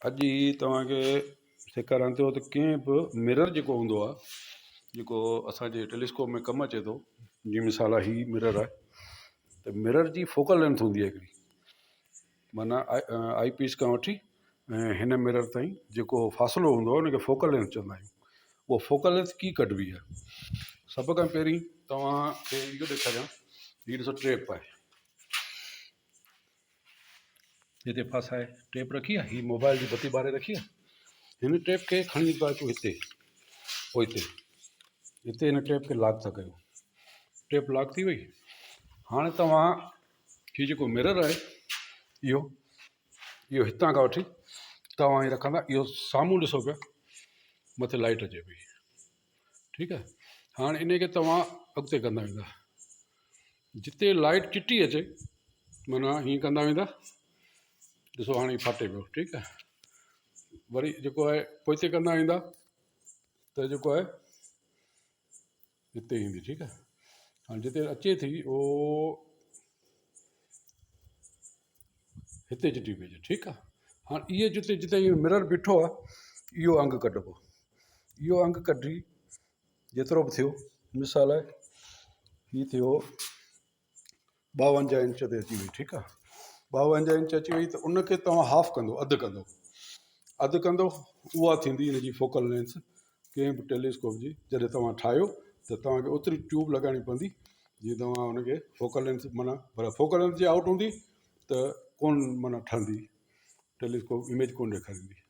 اڄ ئي توهان کي سيکاريان ٿو ته ڪنهن به مرر جيڪو هوندو آهي جيڪو اسانجي ٽيليسڪوپ ۾ ڪم اچي ٿو جيئن مثال آهي هي مرر آهي ته مرر جي فوڪل لينٿ هوندي آهي هڪڙي معنيٰ آئي پيس کان وٺي ۽ هن مرر تائين جيڪو فاصلو هوندو آهي ان کي فوڪل لينٿ چوندا آهيون اها فوڪل لينٿ ڪيئن ڪڍبي آهي سڀ کان پهرين توهان کي اهو ڏيکاريان هي ڏسو ٽيپ آهي هتي ڦاسائي ٽيپ رکي آهي هي موبائل جي بتي ٻاري رکي آهي هن ٽيپ کي کڻي ٿا اچون هتي پوء هتي هتي هن ٽيپ کي لاڪ ٿا ڪيون ٽيپ لاڪ ٿي وئي هاڻي توهان هي جيڪو مرر آهي اهو اهو هتان کان وٺي توهان هي رکندا اهو سامهون ڏسو پيا مٿي لائٽ اچي پئي ٺيڪ آهي هاڻي ان کي توهان اڳتي ڪندا ويندا جتي لائٽ چٽي اچي معنيٰ هيئن ڪندا ويندا ڏسو هاڻي ڦاٽي پيو ٺيڪ آهي وري جيڪو آهي پوئتي ڪندا ويندا ته جيڪو آهي هتي ايندي ٺيڪ آهي هاڻي جتي اچي ٿي اهو هتي چٽي پئي اچي ٺيڪ آهي هاڻي اهي جتي جتي اهو مرر بيٺو آهي اهو انگ ڪڍبو اهو انگ ڪڍي جيترو به ٿيو مثال آهي هي ٿيو 52 انچ تي اچي وئي ٺيڪ آهي 52 انچ اچي وئي ته ان کي توهان هاف ڪندو اڌ ڪندو اڌ ڪندو اها ٿيندي ان جي فوڪل لينٿ ڪنهن به ٽيليسڪوپ جي جڏهن توهان ٺاهيو ته توهان کي اوتري ٽيوب لڳائڻي پوندي جيئن توهان ان کي فوڪل لينٿ معنيٰ پر فوڪل لينٿ جي آئوٽ هوندي ته ڪونه معنيٰ ٺهندي ٽيليسڪوپ اميج ڪونه ڏيکاريندي.